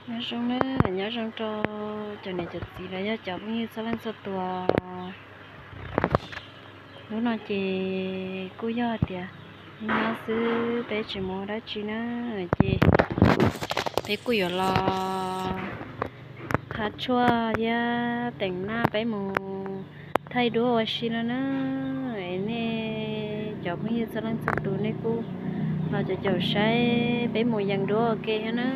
Nyob zoo na, nyob zoo rau cov niam cov txiv los yog cov phooj ywg txhua leej txhua tus. Hnub no ces kuj yog tias nyob xwb, peb tsis mus dab tsi na, ces peb kuj yuav los thab tshuaj thiab teem naj peb mus thaij duab ua si no na. Es nej cov phooj ywg txhua leej txhua tus nej kuj los caum caum saib peb mus yees duab ua ke thiab na.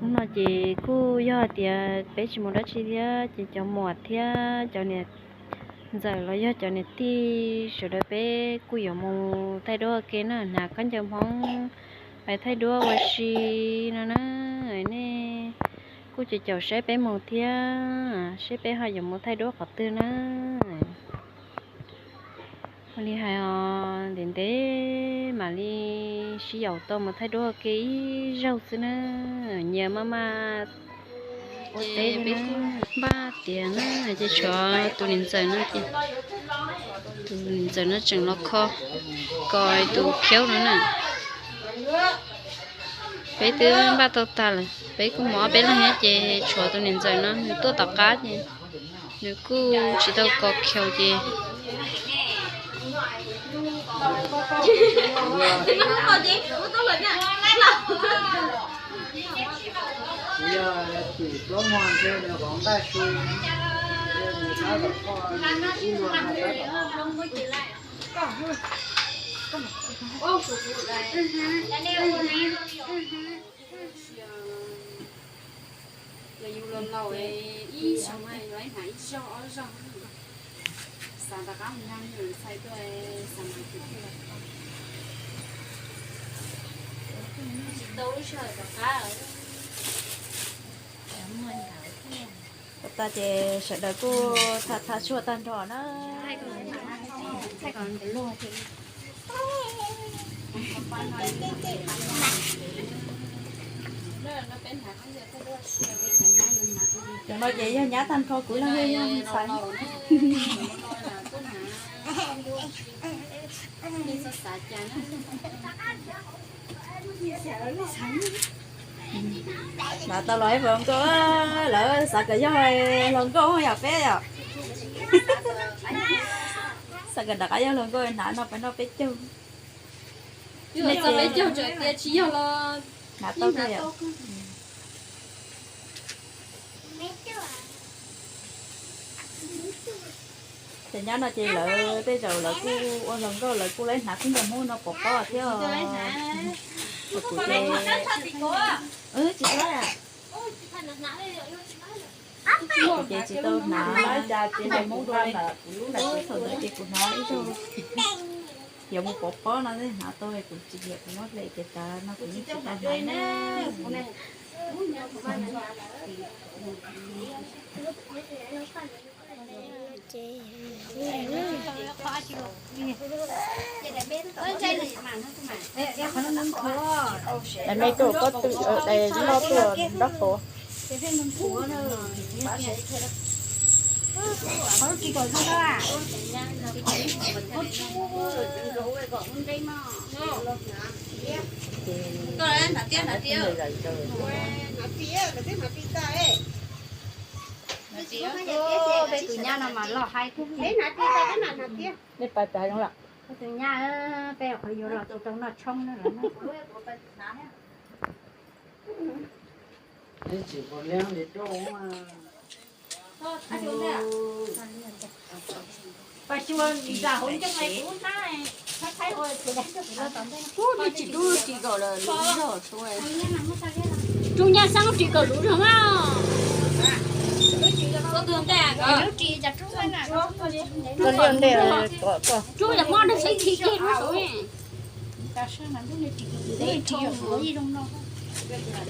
Hnub no ces kuj yog hais tias peb tsis mus dab tsi thiab ces cov muam thiab cov niam ntxawm los yog cov niam tij sawv daws peb kuj yuav mus thaij duab ua ke na, hnav khaub ncaws Hmoob pais thaij duab ua si no na. Nej kuj caum caum saib peb mus thiab, saib peb ho yuav mus thaij duab qhov twg na. Ua li hais os, ntev ntev mam li sib yaum tau mus thaij duab ua ke ib zaug xwb na. Nyias maj maj ua teb peb npaj tias na, ces tshuav tus niam ntxawm no ces, tus niam ntxawm no tseem los kho, kho tus khiaub no na. Peb twb npaj tau tag lawm, peb kuj mus ob peb leeg thiab ces tshuav tus niam ntxawm no nws tuaj tom qab ces nws kuj tsis tau kos khiaus ces Yog yus los laus ib xyoos los hnav ib zaug ob zaug, xav tom qab mus nyob nws txhais tuaj, xav mas tsis tau ib zaug tom qab. Ua tas ces sawv daws kuj thaj thaj tshuaj tag nrho na. Cov no ces yog nyab tag nrho, kuv leej yog ntxhais. Hnav tau los ib puas nkauj, lawv xav kom yog hluas nkauj yom peb yom. Xav kom rov qab yog hluas nkauj hnav no peb noj peb caug. Peb caug tsis yog los hnav tau thiab yom. Ces nyob no ces lawv tej zaum lawv kuj ua hluas nkauj lawv kuj laib hnav khaub ncaws Hmoob no pov pob thiab. Kuv ces tsis laib, kuv ces tsis tau hnav khaub ncaws Hmoob dua li. Thaum ntawd ces kuv hnav ib zaug, yuav mus pov pob no hnav tau, kuv tsis nyiam, kuv muab hle ces tav no kuv yeej tsis tau hnav na. Daim me tuaj pob tw, daim loj tuaj nraub qaum. Peb tus nyab no mas loj heev. Nej pais pem zoo lawm. Peb tus nyab, peb qhov yuav los tsis tau noj tshoob na lawm. Tub nyab xab ris kaum lub zog mas. Koj liaj ntej, koj, koj. Rub yam mob rau sab khi kiag rub saud.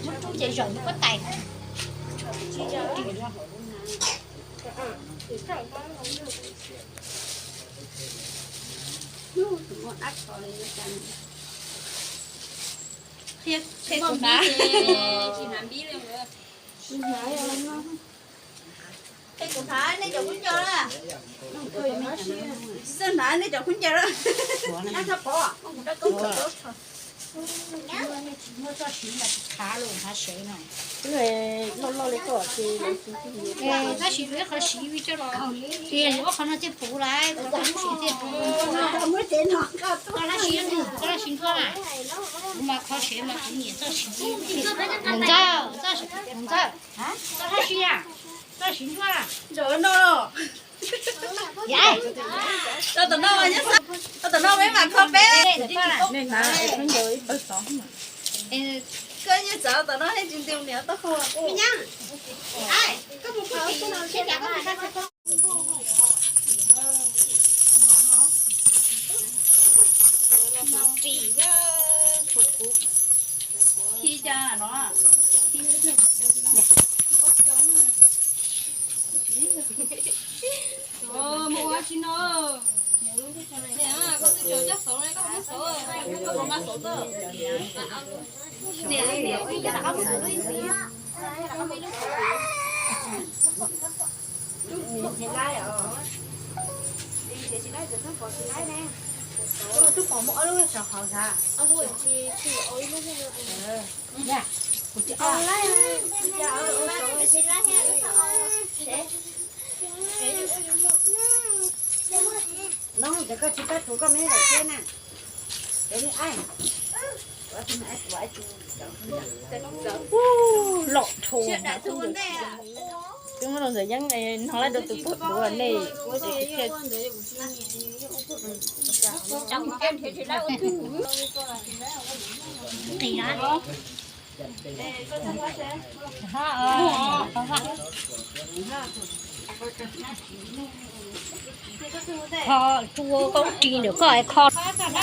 Muab rub ces zaum nws pob tais. Qhia kuv hnav. Qhia kuv hnav nej cov khaub ncaws na. Xwb hnav nej cov khaub ncaws na. Muaj txoj siv mas tsis khav los nqa sev no. Loj loj li koj ces lawv siv tsis, txoj siv ib qho siv coj los, ces ua qhov no thiaj puv lawm, qhov no siv thiaj puv. Koj laj siv, koj laj siv ntuaj, kuv mas kho sev mas kuv nyiam txoj siv. Mus ntxawg, mus ntxawg, koj laj siv, koj laj siv ntuaj. Tau tom no, tau tom no peb mam kho peb. Koj nyiam txav tom no thiab tsis nti niam tau kho. No ces koj tsis pab tuav koj me daim tiab na. Lom dhau. Twb muab rau ntawm yeeb no lawm rau tus pub tuav nej. Kho tsuav koob ris ntawm koj es kho. Koj ntawm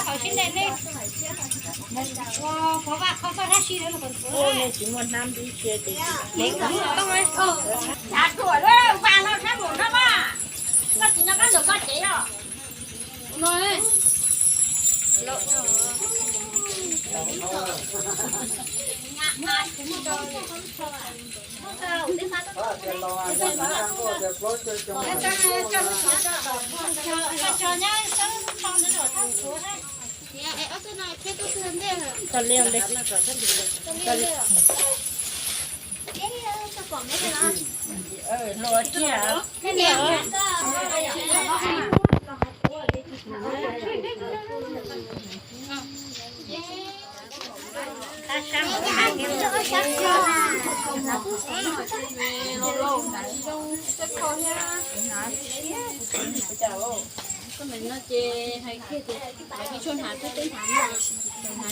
no ces hais kiag tias lawv tsis tshua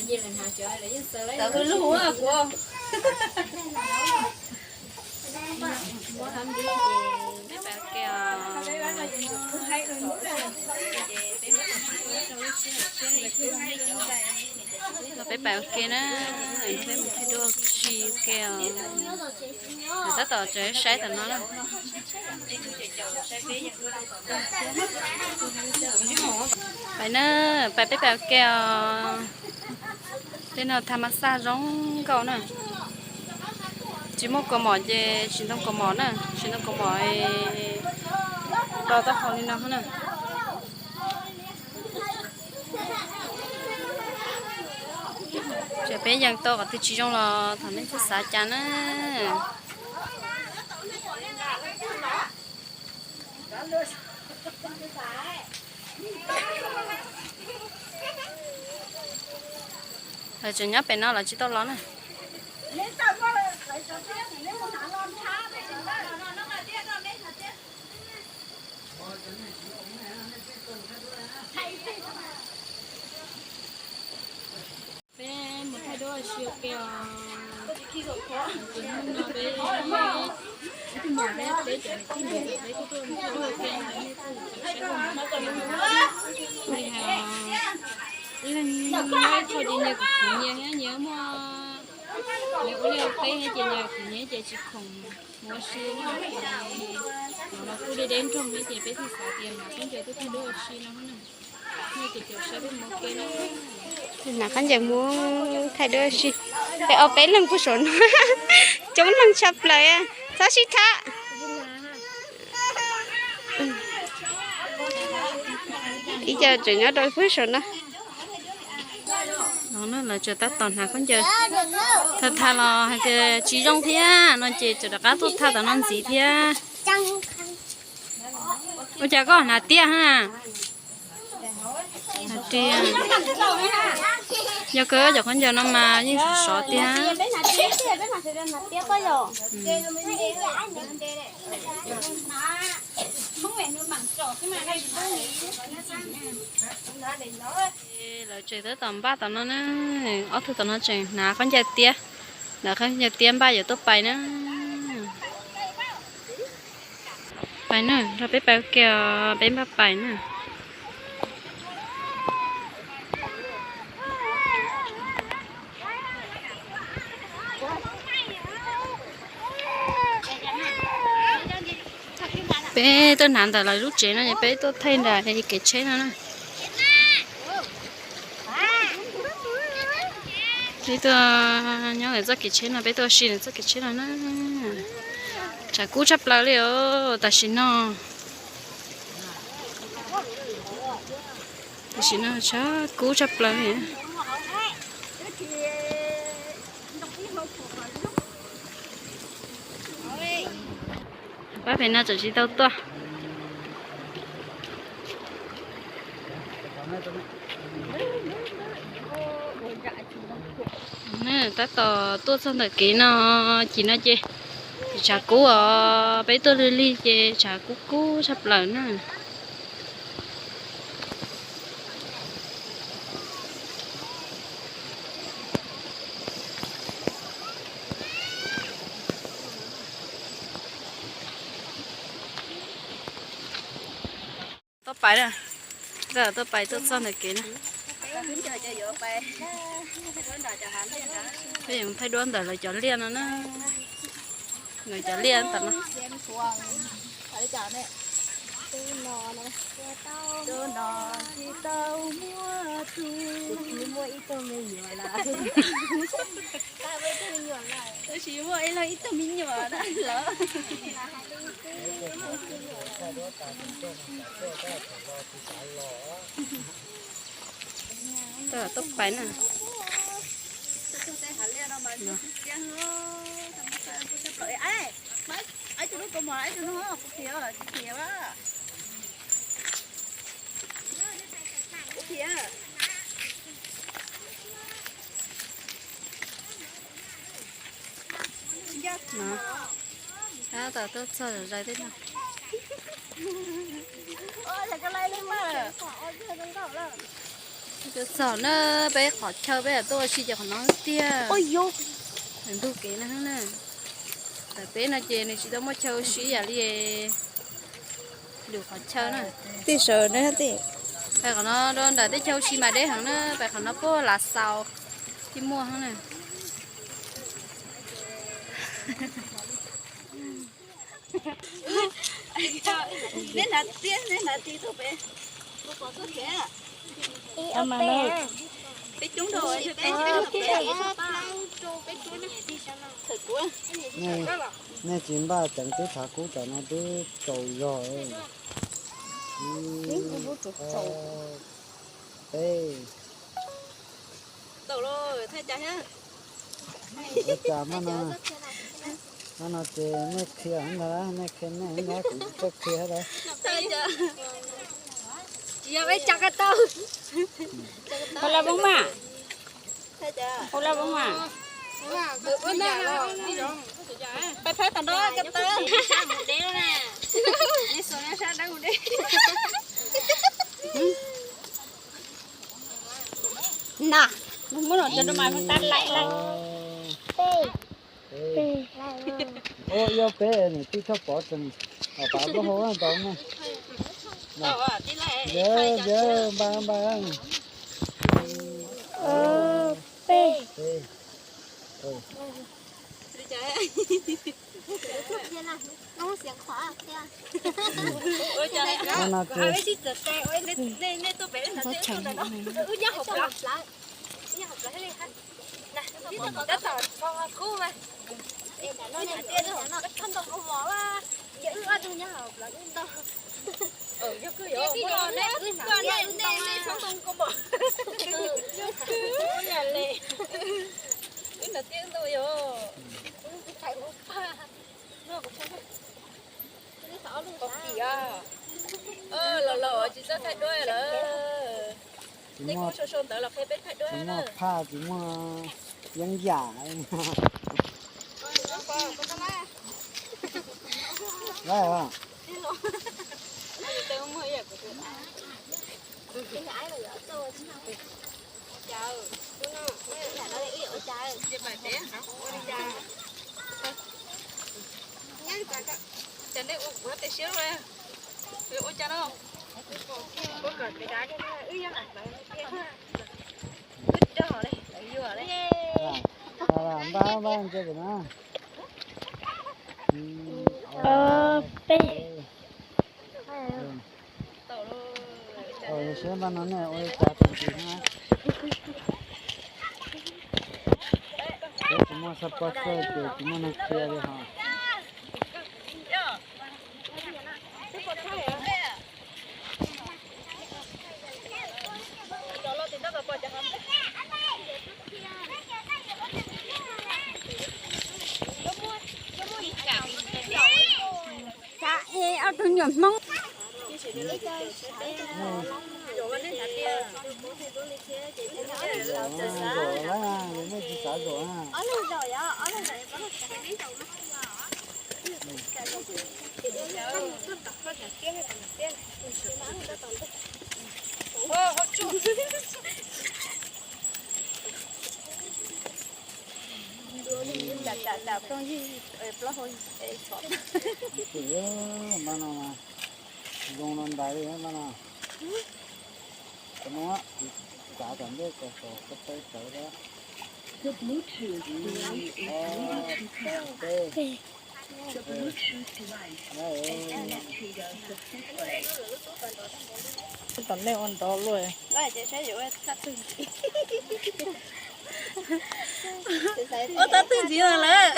hnav thiab, peb hnav no, lawv hnav ces lawv hnav cov lawv yeej xaws lawm. Kuv muab hab npib ces peb pais ua ke os. Peb pais ua ke na, peb mus thaij duab ua si ua ke os. Tab tom tseem saib tom no na. Pais na, pais peb pais ua ke os. Tej no tha mas xaj zoo nkauj na. Tsis muaj kaus mom ces tsis ntoo kaus mom na, tsis ntoo kaus mom es tos taub hau li no na. Ces peb yees tau qhov twg tsis zoo los thov nej txhob xav cas na. Lawv tseem nyob pem no lawv tsis tau los na. Peb mus thaij duab ua si ua ke os. Ces hnub no peb, peb cov kwv tij ntawd peb kuj tuaj mus thaij duab ua ke, nej kuj saib, nej hais, ib leeg muab ib qho ces nyias khwv nyias thiab, nyias muaj, nyias ua liaj ua teb thiab ces nyias khwv nyias ces tsis khoom mus ua si no ces, no los kuj deb deb nroog thiab ces peb thiaj xav tias mam sib ncaws tuaj thaij duab ua si no na. Hnav khaub ncaws Hmoob thaij duab ua si. Peb ob peb leeg puag saum no, coob leej tshaj plaws, txhob sib tham. Ib co tseem nyob rau puag saum no. Lawv tseem tab tom hnav khaub ncaws, thaij thaij los hais tias tsis zoo thiab no ces tseem rov qab tuaj thaij tom no ntxiv thiab. Ua cas koj hnav tiab ha? Hnav tiab. Yog kawg cov khaub ncaws no mas yeej sov sov tiag. Lawv tseem tab tom npaj tom no na, ob tug tom no tseem hnav khaub ncaws tiab, hnav khaub ncaws tiab npaj yuav tuaj pais na. Pais na, nrog peb pais ua ke os, peb npaj pais na. Peb tuaj hnav ntawm lawv lub tsev no, peb tuaj thaij nram kev tsheb no na. Peb tuaj nyob ntawm txoj kev tsheb no, peb tuaj ua si ntawm txoj kev tsheb no na. Tshav kub tshaj plaws li os tam sim no. Tam sim no tshav kub tshaj plaws li. Pab pem no tseem tsis tau tuaj. Tab tom tuaj txog ntawm kev no, ces no ces tshav kub os, peb tuaj lig lig ces tshav kub kub tshaj plaws na. Tuaj pais na, tuaj pais tuaj txog ntawm kev na. Peb yuav thaij duab ntawm lawv cov liaj no na. Lawv cov liaj tam no. Tab sis muaj ib tug me nyuam na lawm. Tuaj pais na. Tab tom tuaj txog zom zaws thiab no. Tuaj txog na, peb qhov chaw peb tuaj ua si ces qhov no tiag. Ntug kev no na. Ntawm peb no ces nws tsis tau muaj chaw ua si ib yam li lwm qhov chaw na. Tej saum na tej. Pais qhov no rau nram tej chaw ua si mas deb heev na, pais qhov no puag Lav Xaus thiaj muaj na. Neb hnav tiab, neb hnav tis rau pem. Peb coob dhau, peb, peb, peb, nej tsis npaj ceev twb tshav kub tam no twb tsaus zog. Ib, ob, peb. Ua cas hmo no, hmo no ces nej qhia ntag, nej qhia nej ntag, kuv tsis txawj qhia thiab. Tsis yog peb tsa koj tau. Hauv lawv voob mas. Hauv lawv voob mas. Pais phab tom no koj tau. Na, muab los rau mas tab laim lawm. Ua ib ob peb niam tij Thoj Pov tseem pab lub hau ntau ne. Npaj npaj. Peb. Ua no ces Los los tsis txawj thaij duab lawm. Tsis muaj, tsis muaj phaj, tsis muaj yeeb yam. Cas nej ua kuv hab tib si ua cas no? Npaj npaj ntse pem no. Peb. Siab npaj no nej ua li cas txog ntsis na. Peb tsis muaj xab pab xwb ces tsis muaj neeg qhia li hos. Ob tug nyuam Hmoob. Npaj no mas zoo no ntais li npaj no. Kuv no kuv txav tom ntej kom kom ko taw tawv a. Tom ntej ua ntov luaj. Ua tau twg ntxiv no lawm.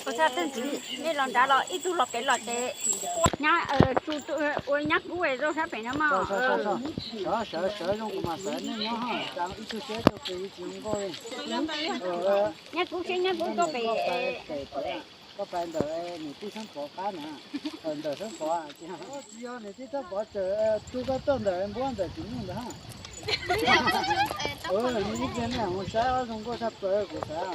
Ua tau twg ntxiv, nej los nrad los ib tug los pem los ces nyab, ua nyab kub zaub sab pem no mog. Sawv sawv zoo kuv mam sawv nej nyob hos, cas ib tug siab rau pem ib tsis zoo nkauj li. Nyab kub siab nyab kub rau pem. Koj pais ntawm niam tij Xeeb Pov qab na, ntawm Xeeb Pov tsis yog niam tij Xeeb Pov tseem tsuj koj tuaj ntawm npuab ntawm tsis nyuj ntawd. Ib pliag nej mus saib ob zoo nkauj tshaj plaws kuv xav.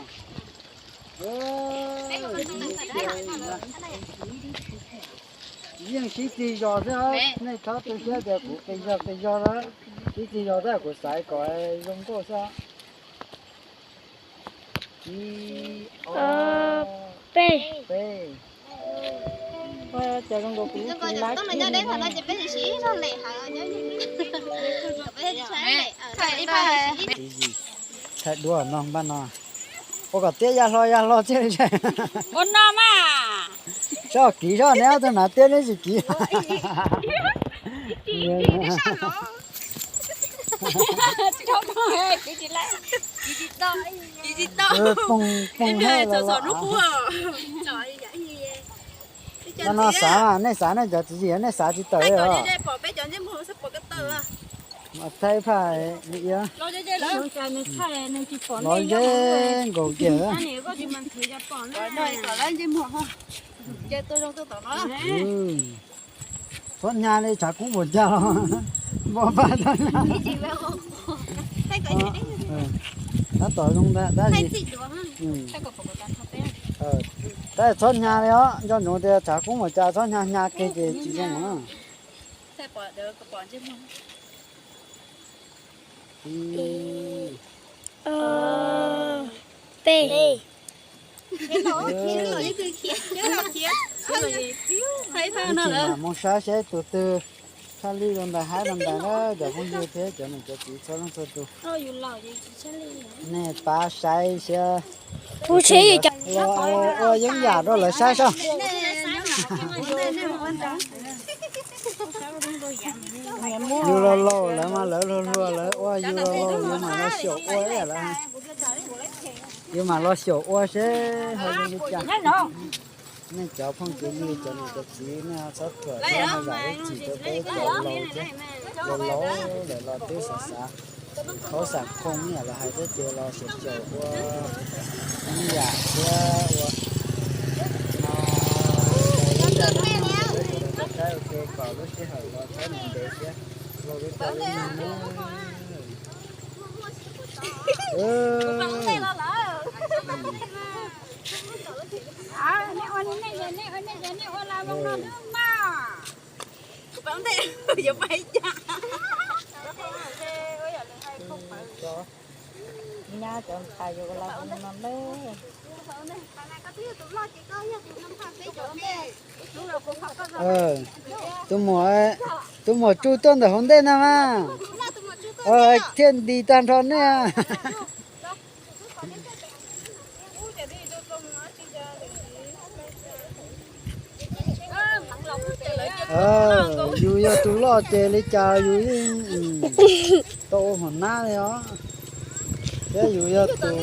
Yeej sib txig zos xwb, nej txhob tu siab tias kuv qis zog qis zog lawm, sib txig zos xwb kuv xaiv kom zoo nkauj xwb. Ib, ob, peb. Thaij duab no npaj no. Ua kom tiab ya hlo ya hlo thiaj li. Ua no mas. Soj kiv soj neb ob tug hnav tiab neb tsis kiv. Poog poog hab los los. No no xav, nej xav nej cov tswv yim nej xav tsis tawm li os. Thaij phaj li los ze nkaus kiag. Txhob hnyav li tshav kub npaum cas los npau paj tag. Tab tom zoo ntag tab sis, tab txhob hnyav li os, nco ntsoov tias tshav kub npaum cas txhob hnyav hnyav kiag ces tsis zoo na. Ib, ob, peb. Ib txhia mas mus saib seb tus twg tshaj lij rau ntais haib rau ntais na cov phooj ywg thiab cov niam cov txiv txhua leej txhua tus. Nej pab saib seb ua yeeb yam rau lawv saib soj. Yus laus laus lawv mas lawv luag luag lawv ua, yus laus laus yus mam li xyaum ua ib yam lawv. Yuav mam los xyaum ua seb ho zoo li cas. Nej cov phooj cov ywg, cov niam cov txiv, nej txhob thuam thiab ho zam lub txim rau peb cov laus thiab, cov laus lawm los twb xav xav khaub xam khoo ib yam los hais thiab ces los xyaum xyaum ua ib yam thiab ua no, ua ua kom lub sij hawm los txhob ntev thiab, ua lub rau lub neeg na. Nyab cov ntxhais yuav ua la no na. Tus muam, tus muam tsuj tuaj ntawm hauv ntej na mas, thiaj nti tag nrho nej. Yus yog tus loj ces li cas yus yeej tau ua hua nab li os. Thiab yus yog tus,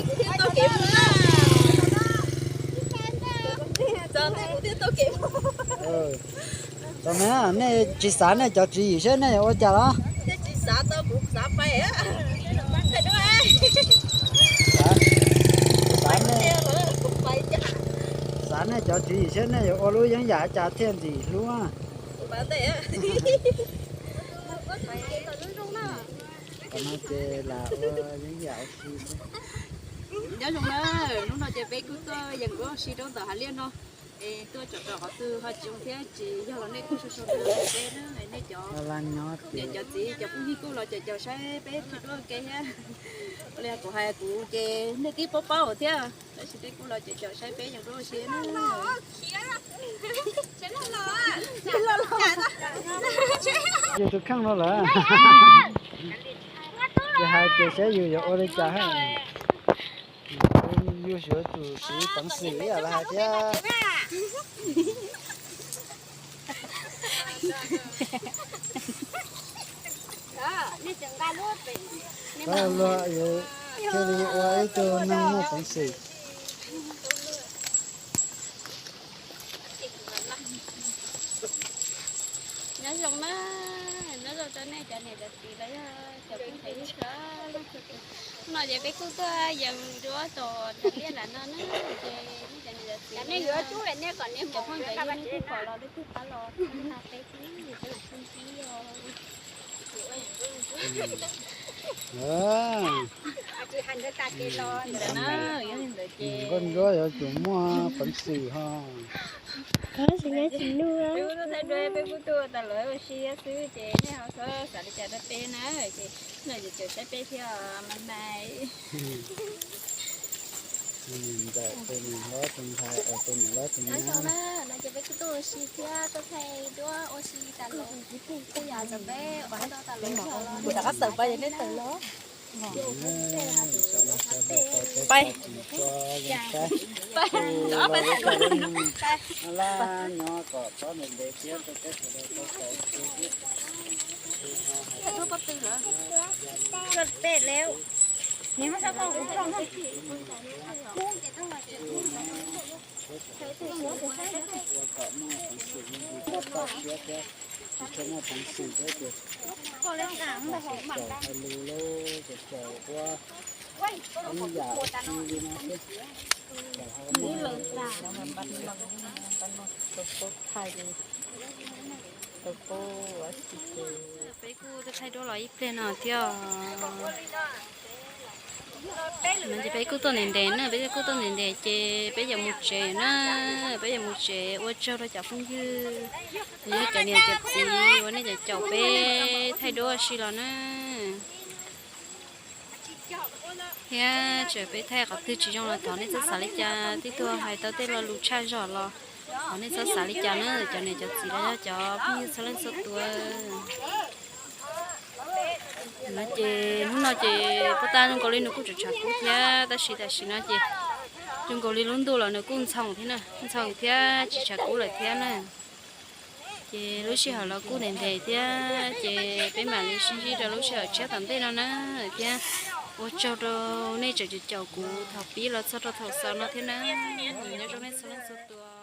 tau ne, nej tsis xav nej cov tswv yim seb nej yuav ua cas los? Xav nej cov tswv yim seb nej yuav ua lub yeeb yam cas thiaj ntxim hlub. Qhov no ces lam ua yeeb yam ua si xwb. Nyob zoo na, hnub no ces peb kuj tuaj yeem ua si rau ntawm hav liaj no. Es tuaj tsom rau qhov twg ho tsis zoo thiab tsis yog los nej kuj sau sau ntu peb na, nej cov niam cov txiv cov phooj ywg kuj los caum caum saib peb thaij duab ua ke thiab. Ua li kuv hais kuv ces nej twb paub paub thiab, tab sis peb kuj los caum caum saib peb yeem duab ua si na. Yus tus kheej no lawm. Ces hais ces saib yus yuav ua li cas. Yus yuav tsum siv peev xwm ib yam li hais thiab. Luag yuav thiaj li ua ib tug neeg muaj peev xwm. Nyob zoo na, nyob zoo rau nej cov niam cov txiv los yog cov phooj cov ywg sawv daws. Hnub no ces peb kuj tuaj yeem duab tom hav liaj nram no na, ces nej cov niam cov txiv, cov phooj cov ywg nej kuj pom los leej twg pab los na peb kuj peb lam sib ntsib os. Nkauj ntsuab yuav tsum muaj peev xwm ho. Peb kuj tuaj thaij duab peb kuj tuaj tas lawv ua si xwb ces nej ho txhob xav li cas rau peb na, ces nej caum caum saib peb thiab mas mas. Tus niam ntxawm, tus niam hlob, tus ntxhais, tus niam hlob, tus niam hlob na, no ces peb kuj tuaj ua si thiab tuaj thaij duab ua si tas lawv, kuj yam txawm peb ua tau tas lawv los kuj rov qab tawm pais nej tawm los. Laj nyob kom txhob ntev ntev thiab rau peb sawv daws tau tau. Ua kom muaj peev xwm li tsis txhob txawj siab thiab, tsis txhob muaj peev xwm thiab ces caum hais lus lauj, caum ua ib yam ua si li no xwb. Peb kuj thaij duab los ib pliag no thiab. No ces peb kuj tuaj ntev ntev na, peb kuj tuaj ntev ntev ces peb yuav mus tsev na, peb yuav mus tsev ua tsaug rau cov phooj ywg, yog cov niam cov txiv uas nej caum caum peb thaij duab ua si los na. Thiab txawm peb thaij qhov twg tsis zoo los thov nej txhob xav li cas, twb tuaj hais tau tej lo lus tshaj zog los thov nej txhob xav li cas na cov niam cov txiv los yog cov phooj ywg txhua leej txhua tus. No ces hnub no ces pab tab zoo nkaus li nws kuj tseem tshav kub thiab, tab sis tam sim no ces zoo nkaus li lub ntuj los nws kuj ntxhoo thiab na, ntxhoo thiab tsis tshav kub lawm thiab na. Ces lub sij hawm los kuj ntev ntev thiab, ces peb mam li sib ntsib rau lub sij hawm tshiab tom ntej no na thiab. Ua tsaug rau nej tseem caum kuv thaum pib los txog rau thaum xaus no thiab na. Nyob zoo nej txhua leej txhua tus.